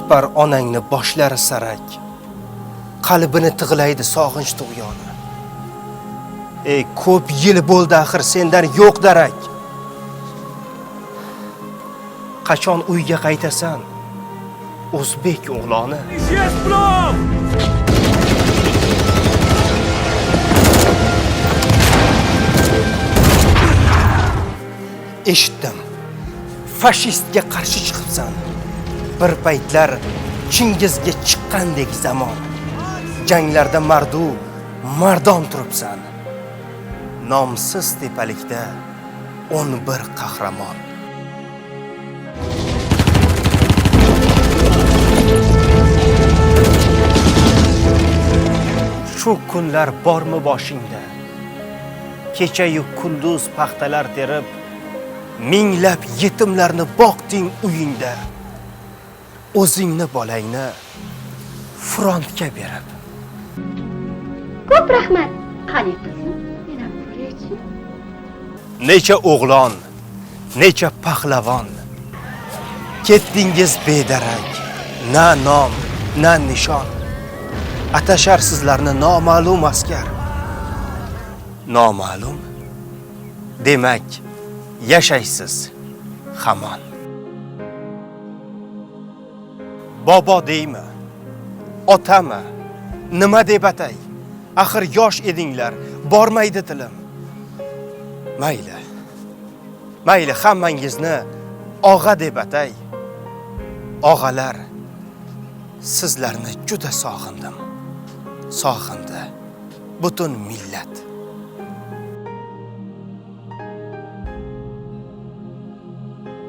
Akbar onangni boshlari sarak, qalbini tig'laydi sog'inch tug'yoni. Ey, ko'p yil bo'ldi axir sendan yo'q darak. Qachon uyga qaytasan, o'zbek o'g'loni? Eshitdim, fashistga qarshi chiqibsan. Bir paytlar Chingizga chiqqandek zamon. Janglarda mardu mardon turibsan. Nomsiz tepalikda 11 qahramon. Shu kunlar bormi boshingda? Kechayu kunduz paxtalar terib, minglab yetimlarni boqding uyingda. O'zingni bolangni frontga berib. Ko'p rahmat. Qani qizim, men ham ko'raychi. Necha o'g'lon, necha pahlavon. Ketdingiz bedarak, na nom, na nishon. Atashar sizlarni noma'lum askar. Noma'lum? Demak, yashaysiz hamon. Bobo deymi? Otami? Nima deb atay? Axir yosh edinglar, bormaydi tilim. Mayli. Mayli, hammangizni og'a deb atay. Og'alar, sizlarni juda sog'indim. Sog'indi butun millat.